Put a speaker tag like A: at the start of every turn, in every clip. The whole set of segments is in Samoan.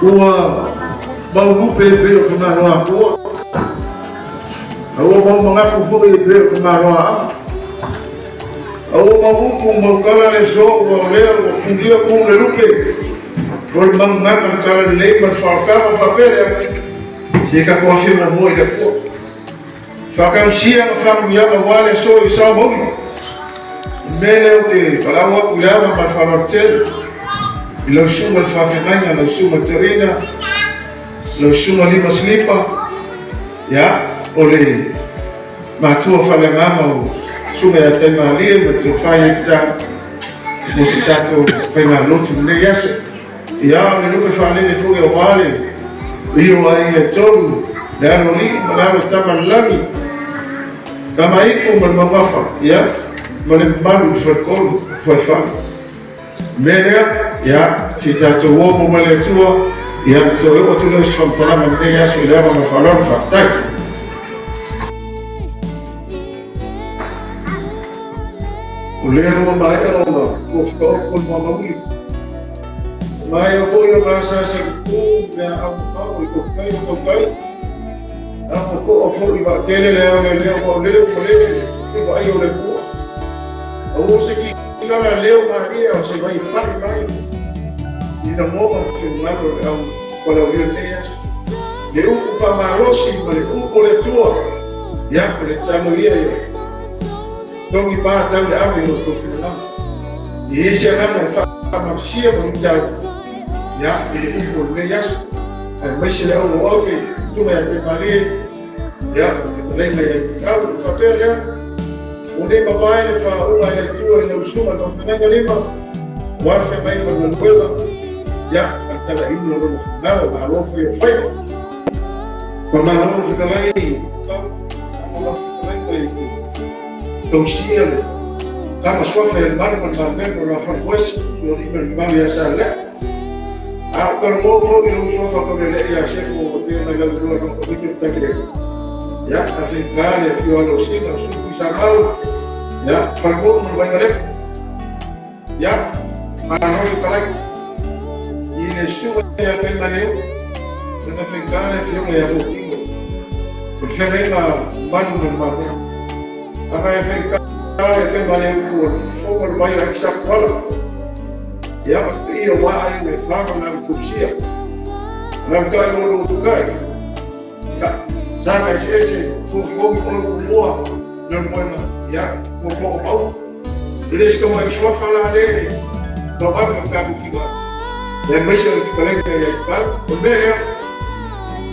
A: Ua mau lupe e pei o ka Malo Akua, a ua mau manatu foi e pei o ka Malo Aʻau. A ua mau upu mau tala le so ua o lea ua pulia ku le lupe o le magumaga le tala lelei ma le faaolataga faapea lea se tatou afe muamua i le Atua. Faatagisia ma faamanuiaga aua le aso i sao mauli. O le mea lea ou te valaau atu i le ava ma le faaaloalo tele i lau susuga i le faafeagaiga, lau susuga i le toeaina, lau susuga Lima Silipa, ia, o le matua faaleagaga o Susuga ia Taimalie ma le Tofa ia Ita mo se tatou faigalotu i lenei aso. Ia, o le lupe faalele foi aua le io o aiga e tolu, le alo alii ma le alo tama le lagi, tama iku ma le mamafa, ia, ma le mamalu i le faletolu, faifale. O le mea lea, ia, se i tatou o mo mai le Atua, ia, ona toe oo atu lea o se faamatalaga i lenei aso i le ava ma le faaaloalo, faafetai. O lea ua maea ona tofutofu le muamauli. Ua maea foi ona asaasalitu le aau mamao i tautai o tautai. A ua toa foi vaatele le ao lelea ua o lele ua lele i vaai o le Atua. A ua se kikala leo malie o se vai e pai mai i lagona ma finagalo o le au valaaulia lenei aso. Le upu faamalosi ma le upu o le Atua, ia, o le tatalo ia ia togi pa tau le ave i lo outou finagalo. E i ai se agaga e faamalosia ma luitau, ia, i le upu o lenei aso, aemaise le au auau e tuga ia Taimalie, ia, ma fetalaiga ia Ituau, ona faapea lea, Ua nei mavae le faauuga i le Atua i lau susuga i le Faafeagaiga Lima, aua le feagai ma le galuega, ia, ma le talaiina o lona finagalo, malo fai o faiva. Faamalo le fetalai, faamalo fetalai mai tausia le tama suafa ia Malu ma le Mamemo la Falefoesi, o alii ma le mamalu ia Salea. A o talanoa foi i lou suafa Taulelei ia Seko ua pea mai lau iloa nao Komiti o Tailele. Ia, a feita le afio alo o Sina, o Suku i Samau, ia, Falemonu ma le Vaigaleka. Ia, malo le fetalai. I le susuga ia Taimaleu, lana feita le afioga ia Fotino, o le feagaiga Malu ma le Mamea. Ana e feita ia Taimaleu o le fofoga o le vai o Akisakuala. Ia, o le paia ua aiga e fa ma le au tausia. Lau tai o lou kai. Ia, saga eseese, kogi kogi o lu mua, le moena, ia, ko ko o mau. E le se mai suafa la le, tau ave ma taku kiva. E mai se o te kalenga ia i pau, o mea lea,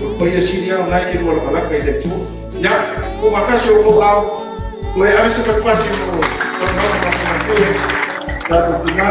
A: o le paia sili au nai e lua lakalaka i le Atua. Ia, ko makasi o kou ao, ko e ave se patipati mo tau mana ma te matua, tātou tina.